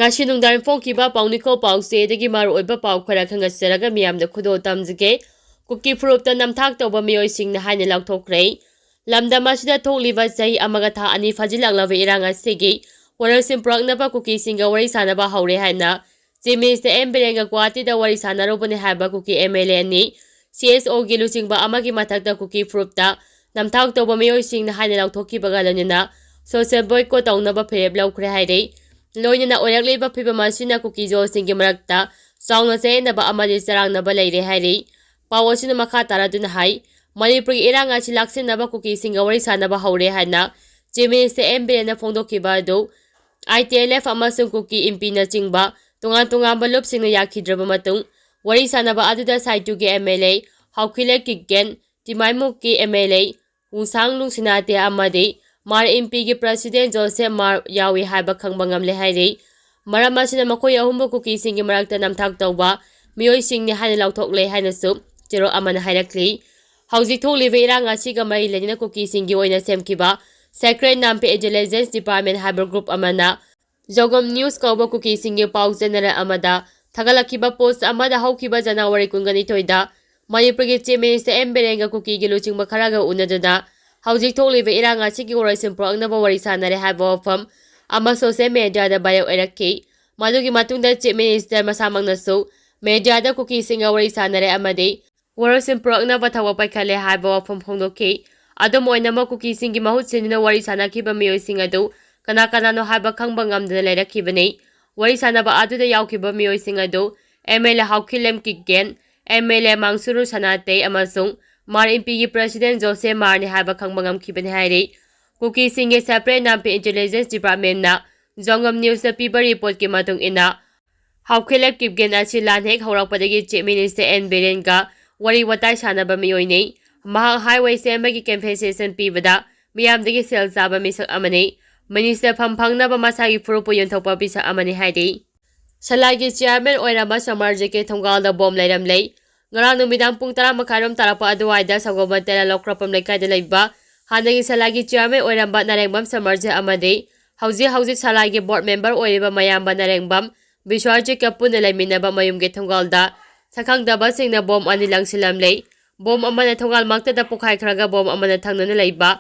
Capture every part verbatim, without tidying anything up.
ꯉꯁꯤ ꯅꯨꯡꯗꯥꯡ ꯐꯣꯡꯈꯤꯕ ꯄꯥꯎꯅꯤꯈꯣ ꯄꯥꯎꯆꯦꯗꯒꯤ ꯃꯔꯨꯑꯣꯏꯕ ꯄꯥꯎ ꯈꯔ ꯈꯪꯒꯠꯆꯔꯒ ꯃꯤꯌꯥꯝꯗ ꯈꯨꯗꯣꯜ ꯇꯝꯖꯒꯦ꯫ ꯀꯨꯀꯤ ꯐꯨꯔꯨꯞꯇ ꯅꯝꯊꯥꯛ ꯇꯧꯕ ꯃꯤꯑꯣꯏꯁꯤꯡꯅ ꯍꯥꯏꯅ ꯂꯥꯎꯊꯣꯛꯈ꯭ꯔꯦ꯫ ꯂꯝꯗꯝ ꯑꯁꯤꯗ ꯊꯣꯛꯂꯤꯕ ꯆꯍꯤ ꯑꯃꯒ ꯊꯥ ꯑꯅꯤ ꯐꯥꯖꯤꯜꯂꯛꯂꯕ ꯏꯔꯥꯡ ꯑꯁꯤꯒꯤ ꯋꯥꯔꯣꯏꯁꯤꯟ ꯄꯨꯔꯛꯅꯕ ꯀꯨꯀꯤꯁꯤꯡꯒ ꯋꯥꯔꯤ ꯁꯥꯟꯅꯕ ꯍꯧꯔꯦ ꯍꯥꯏꯅ Chief Minister ꯑꯦꯟ ꯕꯤꯔꯦꯟꯒ ꯒꯨꯋꯥꯍꯥꯇꯤꯗ ꯋꯥꯔꯤ ꯁꯥꯟꯅꯔꯨꯕꯅꯤ ꯍꯥꯏꯕ ꯀꯨꯀꯤ ꯑꯦꯝ ꯑꯦꯜ ꯑꯦ ꯑꯅꯤ, ꯁꯤ ꯑꯦꯁ ꯑꯣꯒꯤ ꯂꯨꯆꯤꯡꯕ ꯑꯃꯒꯤ ꯃꯊꯛꯇ ꯀꯨꯀꯤ ꯐꯨꯔꯨꯞꯇ ꯅꯝꯊꯥꯛ ꯇꯧꯕ ꯃꯤꯑꯣꯏꯁꯤꯡꯅ ꯍꯥꯏꯅ ꯂꯥꯎꯊꯣꯛꯈꯤꯕꯒ ꯂꯣꯏꯅꯅ social boycott ꯇꯧꯅꯕ ꯐꯤꯔꯦꯞ ꯂꯧꯈ꯭ꯔꯦ ꯍꯥꯏꯔꯤ꯫ ꯂꯣꯏꯅꯅ ꯑꯣꯏꯔꯛꯂꯤꯕ ꯐꯤꯕꯝ ꯑꯁꯤꯅ ꯀꯨꯀꯤ ꯖꯣꯜꯁꯤꯡꯒꯤ ꯃꯔꯛꯇ ꯆꯥꯎꯅ ꯆꯌꯦꯠꯅꯕ ꯑꯃꯗꯤ ꯆꯔꯥꯡꯅꯕ ꯂꯩꯔꯦ ꯍꯥꯏꯔꯤ꯫ ꯄꯥꯎ ꯑꯁꯤꯅ ꯃꯈꯥ ꯇꯥꯔꯗꯨꯅ ꯍꯥꯏ, ꯃꯅꯤꯄꯨꯔꯒꯤ ꯏꯔꯥꯡ ꯑꯁꯤ ꯂꯥꯛꯁꯤꯟꯅꯕ ꯀꯨꯀꯤꯁꯤꯡꯒ ꯋꯥꯔꯤ ꯁꯥꯟꯅꯕ ꯍꯧꯔꯦ ꯍꯥꯏꯅ Chief Minister ꯑꯦꯟ ꯕꯤꯔꯦꯟꯅ ꯐꯣꯡꯗꯣꯛꯈꯤꯕ ꯑꯗꯨ ꯑꯥꯏ ꯇꯤ ꯑꯦꯜ ꯑꯦꯐ ꯑꯃꯁꯨꯡ ꯀꯨꯀꯤ ꯏꯟꯄꯤꯅꯆꯤꯡꯕ ꯇꯣꯉꯥꯟ ꯇꯣꯉꯥꯟꯕ ꯂꯨꯞꯁꯤꯡꯅ ꯌꯥꯈꯤꯗ꯭ꯔꯕ ꯃꯇꯨꯡ, ꯋꯥꯔꯤ ꯁꯥꯟꯅꯕ ꯑꯗꯨꯗ ꯁꯥꯏꯇꯨꯒꯤ ꯑꯦꯝ ꯑꯦꯜ ꯑꯦ ꯍꯥꯎꯈꯤꯂꯦ ꯀꯤꯛꯒꯦꯟ, ꯇꯤꯃꯥꯏꯃꯨꯛꯀꯤ ꯑꯦꯝ ꯑꯦꯜ ꯑꯦ ꯎꯁꯥꯡ ꯂꯨꯡꯁꯤꯅꯥꯇꯦ ꯑꯃꯗꯤ ꯃꯥꯔ ꯏꯟꯄꯤꯒꯤ president ꯖꯣꯁꯦꯐ ꯃꯥꯔ ꯌꯥꯎꯏ ꯍꯥꯏꯕ ꯈꯪꯕ ꯉꯝꯂꯦ ꯍꯥꯏꯔꯤ꯫ ꯃꯔꯝ ꯑꯁꯤꯅ ꯃꯈꯣꯏ ꯑꯍꯨꯝꯕꯨ ꯀꯨꯀꯤꯁꯤꯡꯒꯤ ꯃꯔꯛꯇ ꯅꯝꯊꯥꯛ ꯇꯧꯕ ꯃꯤꯑꯣꯏꯁꯤꯡꯅꯤ ꯍꯥꯏꯅ ꯂꯥꯎꯊꯣꯛꯂꯦ ꯍꯥꯏꯅꯁꯨ ꯆꯦꯔꯣꯜ ꯑꯃꯅ ꯍꯥꯏꯔꯛꯂꯤ꯫ ꯍꯧꯖꯤꯛ ꯊꯣꯛꯂꯤꯕ ꯏꯔꯥꯡ ꯑꯁꯤꯒ ꯃꯔꯤ ꯂꯩꯅꯅ ꯀꯨꯀꯤꯁꯤꯡꯒꯤ ꯑꯣꯏꯅ ꯁꯦꯝꯈꯤꯕ Sacred Nampi Intelligence Department ꯍꯥꯏꯕ group ꯑꯃꯅ ꯖꯣꯒꯝ News ꯀꯧꯕ ꯀꯨꯀꯤꯁꯤꯡꯒꯤ ꯄꯥꯎ channel ꯑꯃꯗ ꯊꯥꯒꯠꯂꯛꯈꯤꯕ post ꯑꯃꯗ ꯍꯧꯈꯤꯕ ꯖꯅꯋꯥꯔꯤ ꯀꯨꯟꯒꯅꯤꯊꯣꯏꯗ ꯃꯅꯤꯄꯨꯔꯒꯤ Chief Minister ꯑꯦꯟ ꯕꯤꯔꯦꯟꯒ ꯀꯨꯀꯤꯒꯤ ꯂꯨꯆꯤꯡꯕ ꯈꯔꯒ ꯎꯅꯗꯨꯅ ꯍꯧꯖꯤꯛ ꯊꯣꯛꯂꯤꯕ ꯏꯔꯥꯡ ꯑꯁꯤꯒꯤ ꯋꯥꯔꯣꯏꯁꯤꯟ ꯄꯨꯔꯛꯅꯕ ꯋꯥꯔꯤ ꯁꯥꯟꯅꯔꯦ ꯍꯥꯏꯕ ꯋꯥꯐꯝ ꯑꯃ social media ꯗ viral ꯑꯣꯏꯔꯛꯈꯤ꯫ ꯃꯗꯨꯒꯤ ꯃꯇꯨꯡꯗ Chief Minister ꯃꯁꯥꯃꯛꯅꯁꯨ media ꯗ ꯀꯨꯀꯤꯁꯤꯡꯒ ꯋꯥꯔꯤ ꯁꯥꯟꯅꯔꯦ ꯑꯃꯗꯤ ꯋꯥꯔꯣꯏꯁꯤꯟ ꯄꯨꯔꯛꯅꯕ ꯊꯕꯛ ꯄꯥꯏꯈꯠꯂꯦ ꯍꯥꯏꯕ ꯋꯥꯐꯝ ꯐꯣꯡꯗꯣꯛꯈꯤ꯫ ꯑꯗꯨꯝ ꯑꯣꯏꯅꯃꯛ, ꯀꯨꯀꯤꯁꯤꯡꯒꯤ ꯃꯍꯨꯠ ꯁꯤꯟꯗꯨꯅ ꯋꯥꯔꯤ ꯁꯥꯟꯅꯈꯤꯕ ꯃꯤꯑꯣꯏꯁꯤꯡ ꯑꯗꯨ ꯀꯅꯥ ꯀꯅꯥꯅꯣ ꯍꯥꯏꯕ ꯈꯪꯕ ꯉꯝꯗꯅ ꯂꯩꯔꯛꯈꯤꯕꯅꯤ꯫ ꯋꯥꯔꯤ ꯁꯥꯟꯅꯕ ꯑꯗꯨꯗ ꯌꯥꯎꯈꯤꯕ ꯃꯤꯑꯣꯏꯁꯤꯡ ꯑꯗꯨ ꯑꯦꯝ ꯑꯦꯜ ꯑꯦ ꯍꯥꯎꯈꯤꯂꯦꯝ ꯀꯤꯛꯒꯦꯟ, ꯑꯦꯝ ꯑꯦꯜ ꯑꯦ ꯃꯥꯡꯁꯨꯔꯨ ꯁꯅꯥꯇꯦ ꯑꯃꯁꯨꯡ ꯃꯥꯔ ꯏꯟꯄꯤꯒꯤ president ꯖꯣꯁꯦ ꯃꯥꯔꯅꯤ ꯍꯥꯏꯕ ꯈꯪꯕ ꯉꯝꯈꯤꯕꯅꯤ ꯍꯥꯏꯔꯤ꯫ ꯀꯨꯀꯤꯁꯤꯡꯒꯤ Sacred Nampi Intelligence Department ꯅ ꯖꯣꯡꯒꯝ News ꯇ ꯄꯤꯕ report ꯀꯤ ꯃꯇꯨꯡ ꯏꯟꯅ, ꯍꯥꯎꯈꯤꯂꯦꯞ ꯀꯤꯞꯒꯦꯟ ꯑꯁꯤ ꯂꯥꯟ ꯍꯦꯛ ꯍꯧꯔꯛꯄꯗꯒꯤ Chief Minister ꯑꯦꯟ ꯕꯤꯔꯦꯟꯒ ꯋꯥꯔꯤ ꯋꯥꯇꯥꯏ ꯁꯥꯟꯅꯕ ꯃꯤꯑꯣꯏꯅꯤ꯫ ꯃꯍꯥꯛ highway ꯁꯦꯝꯕꯒꯤ compensation ꯄꯤꯕꯗ ꯃꯤꯌꯥꯝꯗꯒꯤ ꯁꯦꯜ ꯆꯥꯕ ꯃꯤꯁꯛ ꯑꯃꯅꯤ꯫ Minister ꯐꯝ ꯐꯪꯅꯕ ꯃꯁꯥꯒꯤ ꯐꯨꯔꯨꯞꯄꯨ ꯌꯣꯟꯊꯣꯛꯄ ꯃꯤꯁꯛ ꯑꯃꯅꯤ ꯍꯥꯏꯔꯤ꯫ ꯁꯂꯥꯏꯒꯤ chairman ꯑꯣꯏꯔꯝꯕ ꯁꯃꯔꯖꯤꯠꯀꯤ ꯊꯣꯡꯒꯥꯜꯗ bomb ꯂꯩꯔꯝꯂꯦ꯫ ꯉꯔꯥꯡ ꯅꯨꯃꯤꯗꯥꯡ ꯄꯨꯡ ꯇꯔꯥ ꯃꯈꯥꯏꯔꯣꯝ ꯇꯥꯔꯛꯄ ꯑꯗꯨꯋꯥꯏꯗ ꯁꯒꯣꯜꯕꯟ ꯇꯦꯔꯥ ꯂꯧꯈ꯭ꯔꯄꯝ ꯂꯩꯀꯥꯏꯗ ꯂꯩꯕ ꯍꯥꯟꯅꯒꯤ ꯁꯂꯥꯏꯒꯤ chairman ꯑꯣꯏꯔꯝꯕ ꯅꯥꯔꯦꯡꯕꯝ ꯁꯃꯔꯖꯤꯠ ꯑꯃꯗꯤ ꯍꯧꯖꯤꯛ ꯍꯧꯖꯤꯛ ꯁꯂꯥꯏꯒꯤ board member ꯑꯣꯏꯔꯤꯕ ꯃꯌꯥꯝꯕ ꯅꯔꯦꯡꯕꯝ ꯕꯤꯁ꯭ꯋꯥꯖꯤꯠꯀ ꯄꯨꯟꯅ ꯂꯩꯃꯤꯟꯅꯕ ꯃꯌꯨꯝꯒꯤ ꯊꯣꯡꯒꯥꯜꯗ ꯁꯛꯈꯪꯗꯕꯁꯤꯡꯅ bomb ꯑꯅꯤ ꯂꯪꯁꯤꯜꯂꯝꯂꯦ꯫ Bomb ꯑꯃꯅ ꯊꯣꯡꯒꯥꯜꯃꯛꯇꯗ ꯄꯣꯈꯥꯏꯈ꯭ꯔꯒ bomb ꯑꯃꯅ ꯊꯪꯅꯅ ꯂꯩꯕ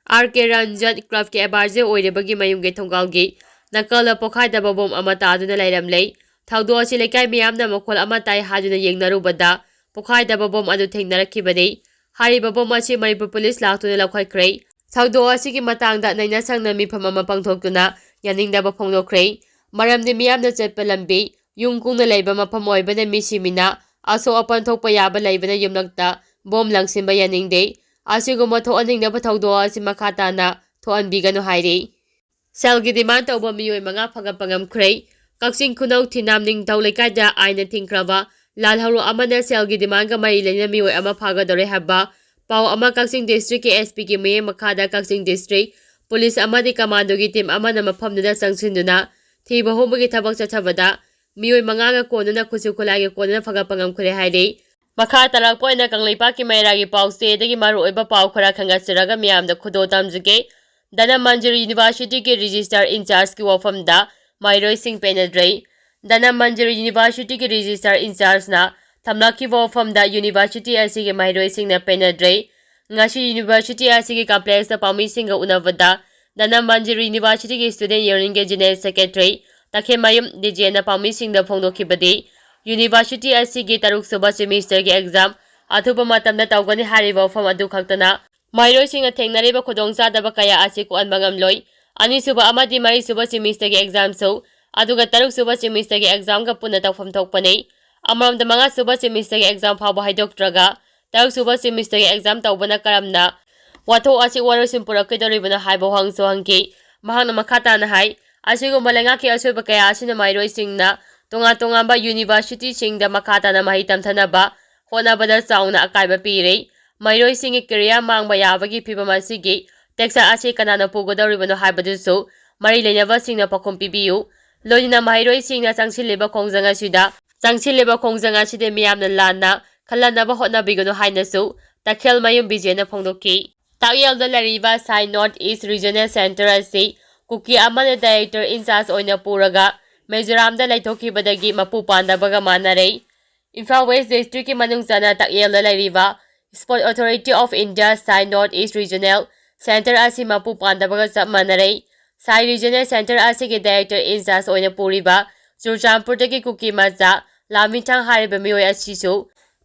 ꯑꯥꯔ ꯀꯦ ꯔꯟꯖꯟ clubꯀꯤ advisor ꯑꯣꯏꯔꯤꯕꯒꯤ ꯃꯌꯨꯝꯒꯤ ꯊꯣꯡꯒꯥꯜꯒꯤ ꯅꯥꯀꯜꯗ ꯄꯣꯈꯥꯏꯗꯕ bomb ꯑꯃ ꯇꯥꯗꯨꯅ ꯂꯩꯔꯝꯂꯦ꯫ ꯊꯧꯗꯣꯛ ꯑꯁꯤ ꯂꯩꯀꯥꯏ ꯃꯤꯌꯥꯝꯅ ꯃꯈꯣꯜ ꯑꯃ ꯇꯥꯏ ꯍꯥꯏꯗꯨꯅ ꯌꯦꯡꯅꯔꯨꯕꯗ ꯄꯣꯈꯥꯏꯗꯕ bomb ꯑꯗꯨ ꯊꯦꯡꯅꯔꯛꯈꯤꯕꯅꯤ꯫ ꯍꯥꯏꯔꯤꯕ bomb ꯑꯁꯤ ꯃꯅꯤꯄꯨꯔ police ꯂꯥꯛꯇꯨꯅ ꯂꯧꯈꯠꯈ꯭ꯔꯦ꯫ ꯊꯧꯗꯣꯛ ꯑꯁꯤꯒꯤ ꯃꯇꯥꯡꯗ ꯅꯩꯅ ꯁꯪꯅ ꯃꯤꯐꯝ ꯑꯃ ꯄꯥꯡꯊꯣꯛꯇꯨꯅ ꯌꯥꯅꯤꯡꯗꯕ ꯐꯣꯡꯗꯣꯛꯈ꯭ꯔꯦ꯫ ꯃꯔꯝꯗꯤ ꯃꯤꯌꯥꯝꯅ ꯆꯠꯄ ꯂꯝꯕꯤ, ꯌꯨꯝ ꯀꯨꯡꯅ ꯂꯩꯕ ꯃꯐꯝ ꯑꯣꯏꯕꯅ ꯃꯤ ꯁꯤꯃꯤꯅ ꯑꯁꯣꯛ ꯑꯄꯟ ꯊꯣꯛꯄ ꯌꯥꯕ ꯂꯩꯕꯅ ꯌꯨꯝꯂꯛꯇ bomb ꯂꯪꯁꯤꯟꯕ ꯌꯥꯅꯤꯡꯗꯦ꯫ ꯑꯁꯤꯒꯨꯝꯕ ꯊꯣꯛꯍꯟꯅꯤꯡꯗꯕ ꯊꯧꯗꯣꯛ ꯑꯁꯤ ꯃꯈꯥ ꯇꯥꯅ ꯊꯣꯛꯍꯟꯕꯤꯒꯅꯨ ꯍꯥꯏꯔꯤ꯫ Cellꯒꯤ demand ꯇꯧꯕ ꯃꯤꯑꯣꯏ ꯃꯉꯥ ꯐꯒꯠꯄ ꯉꯝꯈ꯭ꯔꯦ꯫ ꯀꯛꯆꯤꯡ ꯈꯨꯅꯧ ꯊꯤꯅꯥꯝ ꯅꯤꯡꯊꯧ ꯂꯩꯀꯥꯏꯗ ꯑꯥꯏꯟꯅ ꯊꯤꯡꯈ꯭ꯔꯕ ꯂꯥꯜꯍꯧꯂꯨ ꯑꯃꯅ cellꯒꯤ demandꯒ ꯃꯔꯤ ꯂꯩꯅꯅ ꯃꯤꯑꯣꯏ ꯑꯃ ꯐꯥꯒꯗꯧꯔꯦ ꯍꯥꯏꯕ ꯄꯥꯎ ꯑꯃ ꯀꯛꯆꯤꯡ districtꯀꯤ S Pꯒꯤ ꯃꯤꯠꯌꯦꯡ ꯃꯈꯥꯗ ꯀꯛꯆꯤꯡ district police ꯑꯃꯗꯤ commandoꯒꯤ team ꯑꯃꯅ ꯃꯐꯝꯗꯨꯗ ꯆꯪꯁꯤꯟꯗꯨꯅ ꯊꯤꯕ ꯍꯨꯝꯕꯒꯤ ꯊꯕꯛ ꯆꯠꯊꯕꯗ ꯃꯤꯑꯣꯏ ꯃꯉꯥꯒ ꯀꯣꯟꯅꯅ ꯈꯨꯠꯁꯨ ꯈꯨꯠꯂꯥꯏꯒ ꯀꯣꯟꯅꯅ ꯐꯒꯠꯄ ꯉꯝꯈ꯭ꯔꯦ ꯍꯥꯏꯔꯤ꯫ ꯃꯈꯥ ꯇꯥꯔꯛꯄ ꯑꯣꯏꯅ ꯀꯪꯂꯩꯄꯥꯛꯀꯤ ꯃꯩꯔꯥꯒꯤ ꯄꯥꯎ ꯆꯦꯗꯒꯤ ꯃꯔꯨꯑꯣꯏꯕ ꯄꯥꯎ ꯈꯔ ꯈꯟꯒꯠꯆꯔꯒ ꯃꯤꯌꯥꯝꯗ ꯈꯨꯗꯣꯜ ꯇꯝꯖꯒꯦ꯫ Dhanamanjuri Universityꯒꯤ registrar in-chargeꯀꯤ ꯋꯥꯐꯝꯗ ꯃꯍꯩꯔꯣꯏꯁꯤꯡ ꯄꯦꯟꯅꯗ꯭ꯔꯦ꯫ Dhanamanjuri Universityꯒꯤ registrar in-chargeꯅ ꯊꯝꯂꯛꯈꯤꯕ ꯋꯥꯐꯝꯗ university ꯑꯁꯤꯒꯤ ꯃꯍꯩꯔꯣꯏꯁꯤꯡꯅ ꯄꯦꯟꯅꯗ꯭ꯔꯦ꯫ ꯉꯁꯤ university ꯑꯁꯤꯒꯤ complexꯇ ꯄꯥꯎꯃꯤꯁꯤꯡꯒ ꯎꯅꯕꯗ ꯙꯅꯃꯟꯖꯨꯔꯤ Universityꯒꯤ student unionꯒꯤ general secretary ꯇꯈꯦꯜꯃꯌꯨꯝ ꯗꯤꯖꯦꯅ ꯄꯥꯎꯃꯤꯁꯤꯡꯗ ꯐꯣꯡꯗꯣꯛꯈꯤꯕꯗꯤ university ꯑꯁꯤꯒꯤ ꯇꯔꯨꯛꯁꯨꯕ semesterꯒꯤ exam ꯑꯊꯨꯕ ꯃꯇꯝꯗ ꯇꯧꯒꯅꯤ ꯍꯥꯏꯔꯤꯕ ꯋꯥꯐꯝ ꯑꯗꯨ ꯈꯛꯇꯅ ꯃꯍꯩꯔꯣꯏꯁꯤꯡꯅ ꯊꯦꯡꯅꯔꯤꯕ ꯈꯨꯗꯣꯡꯆꯥꯗꯕ ꯀꯌꯥ ꯑꯁꯤ ꯀꯣꯛꯍꯟꯕ ꯉꯝꯂꯣꯏ꯫ ꯑꯅꯤꯁꯨꯕ ꯑꯃꯗꯤ ꯃꯔꯤꯁꯨꯕ semesterꯒꯤ examꯁꯨ, ꯑꯗꯨꯒ ꯇꯔꯨꯛꯁꯨꯕ semesterꯒꯤ examꯒ ꯄꯨꯟꯅ ꯇꯧꯐꯝ ꯊꯣꯛꯄꯅꯤ꯫ ꯑꯃꯔꯣꯝꯗ ꯃꯉꯥꯁꯨꯕ semesterꯒꯤ exam ꯐꯥꯎꯕ ꯍꯥꯏꯗꯣꯛꯇ꯭ꯔꯒ ꯇꯔꯨꯛꯁꯨꯕ semesterꯒꯤ exam ꯇꯧꯕꯅ ꯀꯔꯝꯅ ꯋꯥꯊꯣꯛ ꯑꯁꯤ ꯋꯥꯔꯣꯏꯁꯤꯟ ꯄꯨꯔꯛꯀꯗꯧꯔꯤꯕꯅꯣ ꯍꯥꯏꯕ ꯋꯥꯍꯪꯁꯨ ꯍꯪꯈꯤ꯫ ꯃꯍꯥꯛꯅ ꯃꯈꯥ ꯇꯥꯅ ꯍꯥꯏ, ꯑꯁꯤꯒꯨꯝꯕ ꯂꯩꯉꯥꯛꯀꯤ ꯑꯁꯣꯏꯕ ꯀꯌꯥ ꯑꯁꯤꯅ ꯃꯍꯩꯔꯣꯏꯁꯤꯡꯅ ꯇꯣꯉꯥꯟ ꯇꯣꯉꯥꯟꯕ universityꯁꯤꯡꯗ ꯃꯈꯥ ꯇꯥꯅ ꯃꯍꯩ ꯇꯝꯊꯅꯕ ꯍꯣꯠꯅꯕꯗ ꯆꯥꯎꯅ ꯑꯀꯥꯏꯕ ꯄꯤꯔꯦ꯫ ꯃꯍꯩꯔꯣꯏꯁꯤꯡꯒꯤ career ꯃꯥꯡꯕ ꯌꯥꯕꯒꯤ ꯐꯤꯚꯝ ꯑꯁꯤꯒꯤ ꯇꯦꯛꯁ ꯑꯁꯤ ꯀꯅꯥꯅ ꯄꯨꯒꯗꯧꯔꯤꯕꯅꯣ ꯍꯥꯏꯕꯗꯨꯁꯨ ꯃꯔꯤ ꯂꯩꯅꯕꯁꯤꯡꯅ ꯄꯥꯎꯈꯨꯝ ꯄꯤꯕꯤꯌꯨ꯫ ꯂꯣꯏꯅꯅ ꯃꯍꯩꯔꯣꯏꯁꯤꯡꯅ ꯆꯪꯁꯤꯜꯂꯤꯕ ꯈꯣꯡꯖꯪ ꯑꯁꯤꯗ ꯆꯪꯁꯤꯜꯂꯤꯕ ꯈꯣꯡꯖꯪ ꯑꯁꯤꯗ ꯃꯤꯌꯥꯝꯅ ꯂꯥꯟꯅ ꯈꯜꯍꯟꯅꯕ ꯍꯣꯠꯅꯕꯤꯒꯅꯨ ꯍꯥꯏꯅꯁꯨ ꯇꯈꯦꯜꯃꯌꯨꯝ ꯕꯤꯖꯦꯅ ꯐꯣꯡꯗꯣꯛꯈꯤ꯫ ꯇꯥꯛꯌꯦꯜꯗ ꯂꯩꯔꯤꯕ ꯁꯥꯏ North East Regional Centre ꯑꯁꯤ ꯀꯨꯀꯤ ꯑꯃꯅ director in charge ꯑꯣꯏꯅ ꯄꯨꯔꯒ ꯃꯤꯖꯣꯔꯥꯝꯗ ꯂꯩꯊꯣꯛꯈꯤꯕꯗꯒꯤ ꯃꯄꯨ ꯄꯥꯟꯗꯕꯒ ꯃꯥꯟꯅꯔꯦ꯫ ꯏꯝꯐꯥꯜ West Districtꯀꯤ ꯃꯅꯨꯡ ꯆꯟꯅ ꯇꯥꯛꯌꯦꯜꯗ ꯂꯩꯔꯤꯕ Sports Authority of India Sai North East Regional Centre ꯑꯁꯤ ꯃꯄꯨ ꯄꯥꯟꯗꯕꯒ ꯆꯞ ꯃꯥꯟꯅꯔꯦ꯫ Sai Regional Centre ꯑꯁꯤꯒꯤ director in charge ꯑꯣꯏꯅ ꯄꯨꯔꯤꯕ ꯆꯨꯔꯆꯥꯟꯄꯨꯔꯗꯒꯤ ꯀꯨꯀꯤ ꯃꯆꯥ ꯂꯥꯃꯤꯊꯥꯡ ꯍꯥꯏꯔꯤꯕ ꯃꯤꯑꯣꯏ ꯑꯁꯤꯁꯨ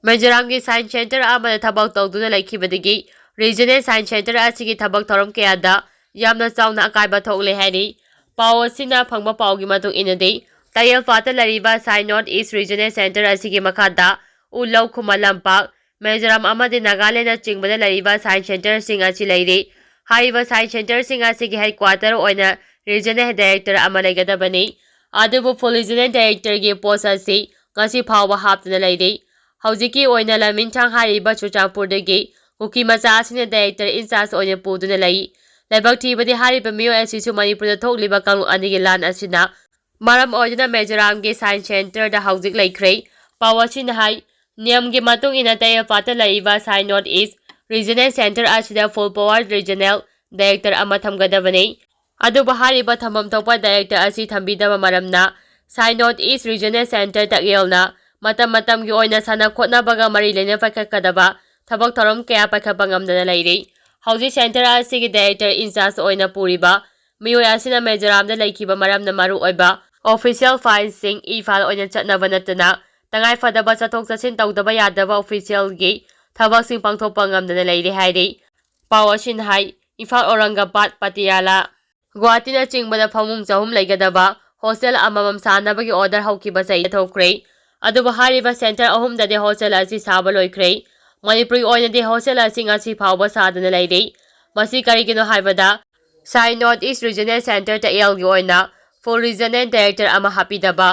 ꯃꯤꯖꯣꯔꯥꯝꯒꯤ Science Centre ꯑꯃꯗ ꯊꯕꯛ ꯇꯧꯗꯨꯅ ꯂꯩꯈꯤꯕꯗꯒꯤ Regional Science Centre ꯑꯁꯤꯒꯤ ꯊꯕꯛ ꯊꯧꯔꯝ ꯀꯌꯥꯗ ꯌꯥꯝꯅ ꯆꯥꯎꯅ ꯑꯀꯥꯏꯕ ꯊꯣꯛꯂꯦ ꯍꯥꯏꯔꯤ꯫ ꯄꯥꯎ ꯑꯁꯤꯅ ꯐꯪꯕ ꯄꯥꯎꯒꯤ ꯃꯇꯨꯡ ꯏꯟꯅꯗꯤ, ꯇꯥꯛꯌꯦꯜ ꯄꯥꯠꯇ ꯂꯩꯔꯤꯕ Sai North East Regional Centre ꯑꯁꯤꯒꯤ ꯃꯈꯥꯗ ꯎ ꯂꯧ ꯈꯨꯃꯟ ꯂꯝꯄꯥꯛ, ꯃꯤꯖꯣꯔꯥꯝ ꯑꯃꯗꯤ ꯅꯥꯒꯥꯂꯦꯟꯗꯅꯆꯤꯡꯕꯗ ꯂꯩꯔꯤꯕ Science Centreꯁꯤꯡ ꯑꯁꯤ ꯂꯩꯔꯤ꯫ ꯍꯥꯏꯔꯤꯕ Science Centreꯁꯤꯡ ꯑꯁꯤꯒꯤ headquarter ꯑꯣꯏꯅ Regional Director ꯑꯃ ꯂꯩꯒꯗꯕꯅꯤ꯫ ꯑꯗꯨꯕꯨ full Regional Directorꯒꯤ post ꯑꯁꯤ ꯉꯁꯤ ꯐꯥꯎꯕ ꯍꯥꯞꯇꯨꯅ ꯂꯩꯔꯤ꯫ ꯍꯧꯖꯤꯛꯀꯤ ꯑꯣꯏꯅ ꯂꯥꯃꯤꯊꯥꯡ ꯍꯥꯏꯔꯤꯕ ꯆꯨꯔꯆꯥꯟꯄꯨꯔꯗꯒꯤ ꯀꯨꯀꯤ ꯃꯆꯥ ꯑꯁꯤꯅ director in charge ꯑꯣꯏꯅ ꯄꯨꯗꯨꯅ ꯂꯩ꯫ ꯂꯥꯏꯕꯛ ꯊꯤꯕꯗꯤ ꯍꯥꯏꯔꯤꯕ ꯃꯤꯑꯣꯏ ꯑꯁꯤꯁꯨ ꯃꯅꯤꯄꯨꯔꯗ ꯊꯣꯛꯂꯤꯕ ꯀꯥꯡꯂꯨꯞ ꯑꯅꯤꯒꯤ ꯂꯥꯟ ꯑꯁꯤꯅ ꯃꯔꯝ ꯑꯣꯏꯗꯨꯅ ꯃꯤꯖꯣꯔꯥꯝꯒꯤ Science Centreꯗ ꯍꯧꯖꯤꯛ ꯂꯩꯈ꯭ꯔꯦ꯫ ꯄꯥꯎ ꯑꯁꯤꯅ ꯍꯥꯏ, ꯅꯤꯌꯝꯒꯤ ꯃꯇꯨꯡ ꯏꯟꯅ ꯇꯥꯛꯌꯦꯜ ꯄꯥꯠꯇ ꯂꯩꯔꯤꯕ Sai North East Regional Centre ꯑꯁꯤꯗ full power Regional Director ꯑꯃ ꯊꯝꯒꯗꯕꯅꯤ꯫ ꯑꯗꯨꯕꯨ ꯍꯥꯏꯔꯤꯕ ꯊꯝꯐꯝ ꯊꯣꯛꯄ director ꯑꯁꯤ ꯊꯝꯕꯤꯗꯕ ꯃꯔꯝꯅ Sai North East Regional Centre ꯇꯥꯛꯌꯦꯜꯅ ꯃꯇꯝ ꯃꯇꯝꯒꯤ ꯑꯣꯏꯅ ꯁꯥꯟꯅ ꯈꯣꯠꯅꯕꯒ ꯃꯔꯤ ꯂꯩꯅ ꯄꯥꯏꯈꯠꯀꯗꯕ ꯊꯕꯛ ꯊꯧꯔꯝ ꯀꯌꯥ ꯄꯥꯏꯈꯠꯄ ꯉꯝꯗꯅ ꯂꯩꯔꯤ꯫ ꯍꯧꯖꯤꯛ centre ꯑꯁꯤꯒꯤ director in charge ꯑꯣꯏꯅ ꯄꯨꯔꯤꯕ ꯃꯤꯑꯣꯏ ꯑꯁꯤꯅ ꯃꯤꯖꯣꯔꯥꯝꯗ ꯂꯩꯈꯤꯕ ꯃꯔꯝꯅ ꯃꯔꯨꯑꯣꯏꯕ official fileꯁꯤꯡ e-file ꯑꯣꯏꯅ ꯆꯠꯅꯕ ꯅꯠꯇꯅ ꯇꯉꯥꯏ ꯐꯗꯕ ꯆꯠꯊꯣꯛ ꯆꯠꯁꯤꯟ ꯇꯧꯗꯕ ꯌꯥꯗꯕ officialꯒꯤ ꯊꯕꯛꯁꯤꯡ ꯄꯥꯡꯊꯣꯛꯄ ꯉꯝꯗꯅ ꯂꯩꯔꯦ ꯍꯥꯏꯔꯤ꯫ ꯄꯥꯎ ꯑꯁꯤꯅ ꯍꯥꯏ, ꯏꯝꯐꯥꯜ, ꯑꯧꯔꯪꯒꯕꯥꯗ, ꯄꯇꯤꯌꯥꯂꯥ, ꯒꯨꯋꯥꯍꯥꯇꯤꯅꯆꯤꯡꯕꯗ ꯐꯃꯨꯡ ꯆꯍꯨꯝ ꯂꯩꯒꯗꯕ hostel ꯑꯃꯃꯝ ꯁꯥꯅꯕꯒꯤ order ꯍꯧꯈꯤꯕ ꯆꯍꯤꯗ ꯊꯣꯛꯈ꯭ꯔꯦ꯫ ꯑꯗꯨꯕꯨ ꯍꯥꯏꯔꯤꯕ centre ꯑꯍꯨꯝꯗꯗꯤ hostel ꯑꯁꯤ ꯁꯥꯕ ꯂꯣꯏꯈ꯭ꯔꯦ꯫ ꯃꯅꯤꯄꯨꯔꯒꯤ ꯑꯣꯏꯅꯗꯤ hostel ꯑꯁꯤ ꯉꯁꯤ ꯐꯥꯎꯕ ꯁꯥꯗꯅ ꯂꯩꯔꯤ꯫ ꯃꯁꯤ ꯀꯔꯤꯒꯤꯅꯣ ꯍꯥꯏꯕꯗ, Sai North East Regional Centre ꯇꯥꯛꯌꯦꯜꯒꯤ ꯑꯣꯏꯅ full Regional Director ꯑꯃ ꯍꯥꯞꯄꯤꯗꯕ,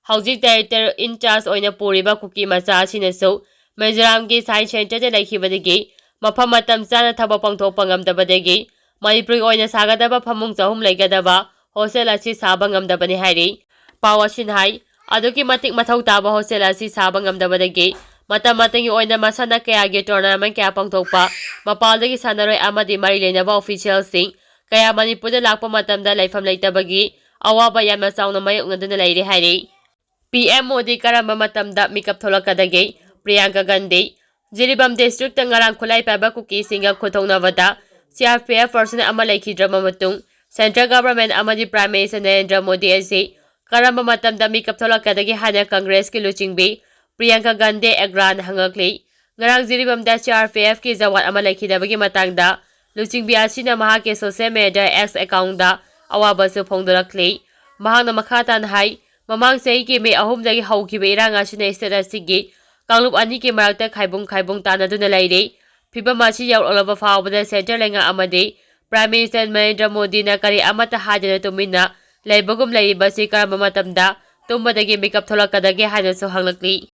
ꯍꯧꯖꯤꯛ director in charge ꯑꯣꯏꯅ ꯄꯨꯔꯤꯕ ꯀꯨꯀꯤ ꯃꯆꯥ ꯑꯁꯤꯅꯁꯨ ꯃꯤꯖꯣꯔꯥꯝꯒꯤ Science Centreꯗ ꯂꯩꯈꯤꯕꯗꯒꯤ ꯃꯐꯝ ꯃꯇꯝ ꯆꯥꯅ ꯊꯕꯛ ꯄꯥꯡꯊꯣꯛꯄ ꯉꯝꯗꯕꯗꯒꯤ ꯃꯅꯤꯄꯨꯔꯒꯤ ꯑꯣꯏꯅ ꯁꯥꯒꯗꯕ ꯐꯃꯨꯡ ꯆꯍꯨꯝ ꯂꯩꯒꯗꯕ hostel ꯑꯁꯤ ꯁꯥꯕ ꯉꯝꯗꯕꯅꯤ ꯍꯥꯏꯔꯤ꯫ ꯄꯥꯎ ꯑꯁꯤꯅ ꯍꯥꯏ, ꯑꯗꯨꯛꯀꯤ ꯃꯇꯤꯛ ꯃꯊꯧ ꯇꯥꯕ hostel ꯑꯁꯤ ꯁꯥꯕ ꯉꯝꯗꯕꯗꯒꯤ ꯃꯇꯝ ꯃꯇꯝꯒꯤ ꯑꯣꯏꯅ ꯃꯁꯥꯟꯅ ꯀꯌꯥꯒꯤ tournament ꯀꯌꯥ ꯄꯥꯡꯊꯣꯛꯄ, ꯃꯄꯥꯟꯗꯒꯤ ꯁꯥꯟꯅꯔꯣꯏ ꯑꯃꯗꯤ ꯃꯔꯤ ꯂꯩꯅꯕ officialꯁꯤꯡ ꯀꯌꯥ ꯃꯅꯤꯄꯨꯔꯗ ꯂꯥꯛꯄ ꯃꯇꯝꯗ ꯂꯩꯐꯝ ꯂꯩꯇꯕꯒꯤ ꯑꯋꯥꯕ ꯌꯥꯝꯅ ꯆꯥꯎꯅ ꯃꯥꯌꯣꯛꯅꯗꯨꯅ ꯂꯩꯔꯦ ꯍꯥꯏꯔꯤ꯫ ꯄꯤ ꯑꯦꯝ ꯃꯣꯗꯤ ꯀꯔꯝꯕ ꯃꯇꯝꯗ ꯃꯤꯀꯞ ꯊꯣꯛꯂꯛꯀꯗꯒꯦ? ꯄ꯭ꯔꯤꯌꯥꯡꯀꯥ ꯒꯥꯟꯙꯤ꯫ ꯖꯤꯔꯤꯕꯥꯝ ꯗꯤꯁꯇ꯭ꯔꯤꯛꯇ ꯉꯔꯥꯡ ꯈꯨꯠꯂꯥꯏ ꯄꯥꯏꯕ ꯀꯨꯀꯤꯁꯤꯡꯒ ꯈꯨꯠꯊꯣꯛꯅꯕꯗ C R P F personal ꯑꯃ ꯂꯩꯈꯤꯗ꯭ꯔꯕ ꯃꯇꯨꯡ ꯁꯦꯟꯇ꯭ꯔꯦꯜ ꯒꯚꯔꯟꯃꯦꯟꯠ ꯑꯃꯗꯤ ꯄ꯭ꯔꯥꯏꯝ ꯃꯤꯅꯤꯁꯇꯔ ꯅꯔꯦꯟꯗ꯭ꯔ ꯃꯣꯗꯤ ꯑꯁꯤ ꯀꯔꯝꯕ ꯃꯇꯝꯗ ꯃꯤꯀꯞ ꯊꯣꯛꯂꯛꯀꯗꯒꯦ ꯍꯥꯏꯅ ꯀꯪꯒ꯭ꯔꯦꯁꯀꯤ ꯂꯨꯆꯤꯡꯕꯤ ꯄ꯭ꯔꯤꯌꯥꯡꯀꯥ ꯒꯥꯟꯙꯤ ꯑꯦꯒ꯭ꯔꯥꯅ ꯍꯪꯂꯛꯂꯤ꯫ ꯉꯔꯥꯡ ꯖꯤꯔꯤꯕꯥꯝꯗ ꯁꯤ ꯑꯥꯔ ꯄꯤ ꯑꯦꯐꯀꯤ ꯖꯋꯥꯟ ꯑꯃ ꯂꯩꯈꯤꯗꯕꯒꯤ ꯃꯇꯥꯡꯗ ꯂꯨꯆꯤꯡꯕꯤ ꯑꯁꯤꯅ ꯃꯍꯥꯛꯀꯤ ꯁꯣꯁꯤꯌꯦꯜ ꯃꯤꯗꯤꯌꯥ ꯑꯦꯛꯁ ꯑꯦꯀꯥꯎꯟꯗ ꯑꯋꯥꯕꯁꯨ ꯐꯣꯡꯗꯣꯔꯛꯂꯤ꯫ ꯃꯍꯥꯛꯅ ꯃꯈꯥ ꯇꯥꯅ ꯍꯥꯏ, ꯃꯃꯥꯡ ꯆꯍꯤꯒꯤ ꯃꯦ ꯑꯍꯨꯝꯗꯒꯤ ꯍꯧꯈꯤꯕ ꯏꯔꯥꯡ ꯑꯁꯤꯅ ꯁ꯭ꯇꯦꯠ ꯑꯁꯤꯒꯤ ꯀꯥꯡꯂꯨꯞ ꯑꯅꯤꯒꯤ ꯃꯔꯛꯇ ꯈꯥꯏꯕꯨꯡ ꯈꯥꯏꯕꯨꯡ ꯇꯥꯟꯅꯗꯨꯅ ꯂꯩꯔꯤ꯫ ꯐꯤꯚꯝ ꯑꯁꯤ ꯌꯧꯔꯛꯂꯕ ꯐꯥꯎꯕꯗ ꯁꯦꯟꯇ꯭ꯔꯦꯜ ꯂꯩꯉꯥꯛ ꯑꯃꯗꯤ ꯄ꯭ꯔꯥꯏꯝ ꯃꯤꯅꯤꯁꯇꯔ ꯅꯔꯦꯟꯗ꯭ꯔ ꯃꯣꯗꯤꯅ ꯀꯔꯤ ꯑꯃꯠꯇ ꯍꯥꯏꯗꯅ ꯇꯨꯃꯤꯟꯅ ꯂꯩꯕꯒꯨꯝ ꯂꯩꯔꯤꯕꯁꯤ ꯀꯔꯝꯕ ꯃꯇꯝꯗ ꯇꯨꯝꯕꯗꯒꯤ ꯃꯤꯀꯞ ꯊꯣꯛꯂꯛꯀꯗꯒꯦ ꯍꯥꯏꯅꯁꯨ ꯍꯪꯂꯛꯂꯤ꯫